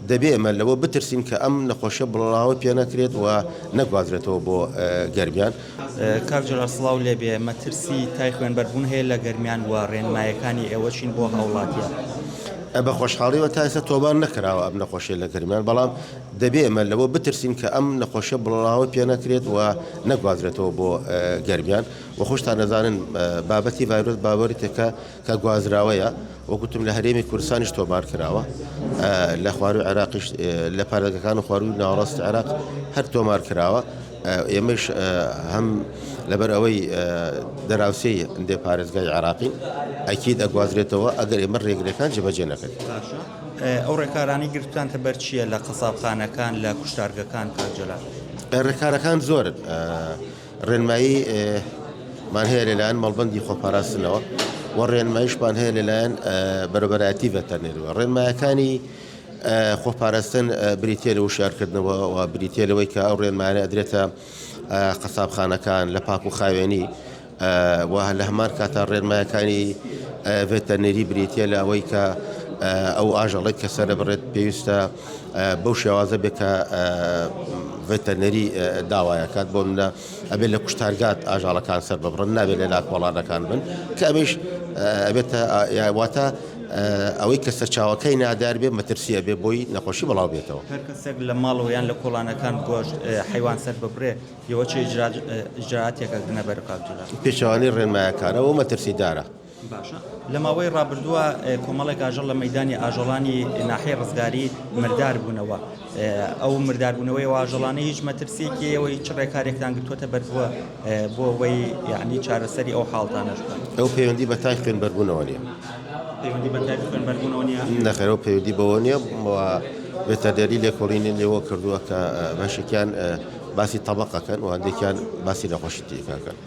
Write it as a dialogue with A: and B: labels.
A: دەبێ ئێمە لەوە بترسین کە ئەم نەخۆشیە بڵاوە پێ نەکرێت و نەگوازرێتەوە بۆ گەرمیان.
B: کاک جەلال سڵاو لێبێ، مەترسی تای خوێنبەربوون هەیە لە گەرمیان و رێنمایەکانی ئێوە چین بۆ هاوڵاتیان؟
A: بە خۆشحاڵیەوە تا ئێستا تۆمار نەکراوە ئەم نەخۆشیە لە گەرمیان، بەڵام دەبێ ئێمە لەوە بترسین کە ئەم نەخۆشیە بڵاوە پێ نەکرێت و نەگوازرێتەوە بۆ گەرمیان و خۆشتان دەزانن بابەتی ڤایرۆس باوەرتێکە کە گوازراوەیە وەک وتم لە هەرێمی کوردستانیش تۆمار کراوە لە خواروی عێراقیش لە پارێزگەکان و خواروی ناوەڕاستی عێراق هەر تۆمار کراوە ئێمەش هەم لەبەر ئەوەی دەراوسێی هەندێ پارێزگای عێراقین ئەکید ئەگوازرێتەوە ئەگەر ئێمە ڕێگرەکان جێبەجێ نەکەین.
B: باشە ئەو ڕێکارانەی گرتوتانتە بەر چییە لە قەسابخانەکان لە کوشتارگەکان کاک جەلال؟
A: ڕێکارەکان زۆرن ڕێنمایی مان هەیە لەلایەن مەڵبەندی خۆپاراستنەوە و ڕێنماییشمان هەیە لەلایەن بەرەبەرایەتی ڤێتەرنێرەوە. ڕێنمایەکانی خۆپاراستن بریتیە لە وشیارکردنەوە و بریتیە لەوەی کە ئەو ڕێنمایانە ئەدرێتە قەسابخانەکان لە پاک و خاوێنی و لە هەمان کاتا ڕێنمایەکانی ڤێتەرنێری بریتیە لە ئەوەی کە ئەو ئاژەڵێک کە سەرەبڕێت پێویستە بەو شێوازە بێت کە ڤێتەرنەری داوایەکات بۆ منە ئەبێت لە کوشتارگات ئاژاڵەکان سەر ببڕن نابێت لە لاکۆڵانەکان بن کە ئەمەیش ئەبێتە واتە ئەوەی کە سەرچاوەکەی نادار بێ مەترسی ئەبێ بۆی نەخۆشی بڵاو بێتەوە.
B: هەر کەسێک لە ماڵەوە یان لە کۆڵانەکان گۆشت حەیوان سەر ببرێ ئێوە چ ئیجرائاتێک ئەگرنە بەر کاک جەلال؟
A: پێچەوانەی ڕێنمایەکانە و مەترسیدارە.
B: باشە لە ماوەی ڕابردووە کۆمەڵێک ئاژەڵ لە مەیدانی ئاژەڵانی ناحیەی ڕزگاری مردار بوونەوە ئەو مرداربوونەوەی ئەو ئاژەڵانە هیچ مەترسیەکی ئێوە هیچ ڕێکارێکتان گرتووەتە بەر بووە بۆ ئەوەی یعنی چارەسەری ئەو حاڵتانەش بکەن؟
A: ئەو پەیوەندی بە تای خوێنبەربوونەوە نییە.
B: پەیوەندی بە تای خوێنبەربوونەوە نییە؟
A: نەخێر ئەو پەیوەندی بەوە نییە و ڤێتەرنێری لێکۆڵینی لێوە کردووە کە بەشێکیان باسی تەبەقەکەن و هەندێکیان باسی نەخۆشی تیکەکەن.